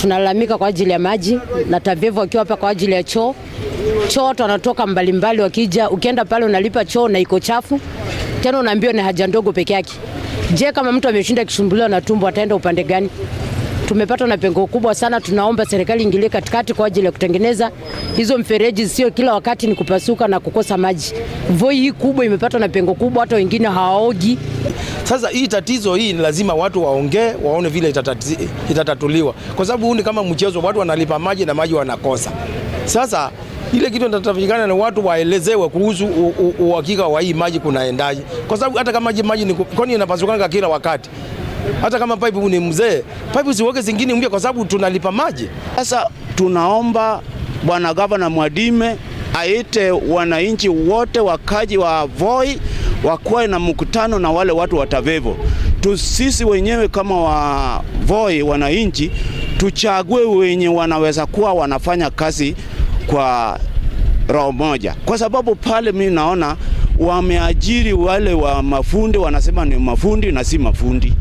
Tunalalamika kwa ajili ya maji na Tavevo wakiwa hapa kwa ajili ya choo. Choo watu wanatoka mbalimbali wakija, ukienda pale unalipa choo na iko chafu, tena unaambiwa ni haja ndogo peke yake. Je, kama mtu ameshinda kisumbuliwa na tumbo ataenda upande gani? Tumepatwa na pengo kubwa sana. Tunaomba serikali ingilie katikati kwa ajili ya kutengeneza hizo mfereji, sio kila wakati ni kupasuka na kukosa maji. Voi hii kubwa imepatwa na pengo kubwa, hata wengine hawaogi. Sasa hii tatizo hii ni lazima watu waongee, waone vile itatatuliwa, kwa sababu huu ni kama mchezo, watu wanalipa maji na maji wanakosa. Sasa ile kitu inatakikana ni watu waelezewe kuhusu uhakika wa hii maji kunaendaje, kwa sababu hata kama maji ni kwani inapasukanga kila wakati, hata kama pipe ni mzee, pipe siweke zingine mpya, kwa sababu tunalipa maji. Sasa tunaomba bwana gavana Mwadime aite wananchi wote wakaji wa Voi wakuwe na mkutano na wale watu wa Tavevo. Tu sisi wenyewe kama wa Voi wananchi tuchague wenye wanaweza kuwa wanafanya kazi kwa roho moja, kwa sababu pale mimi naona wameajiri wale wa mafundi, wanasema ni mafundi na si mafundi.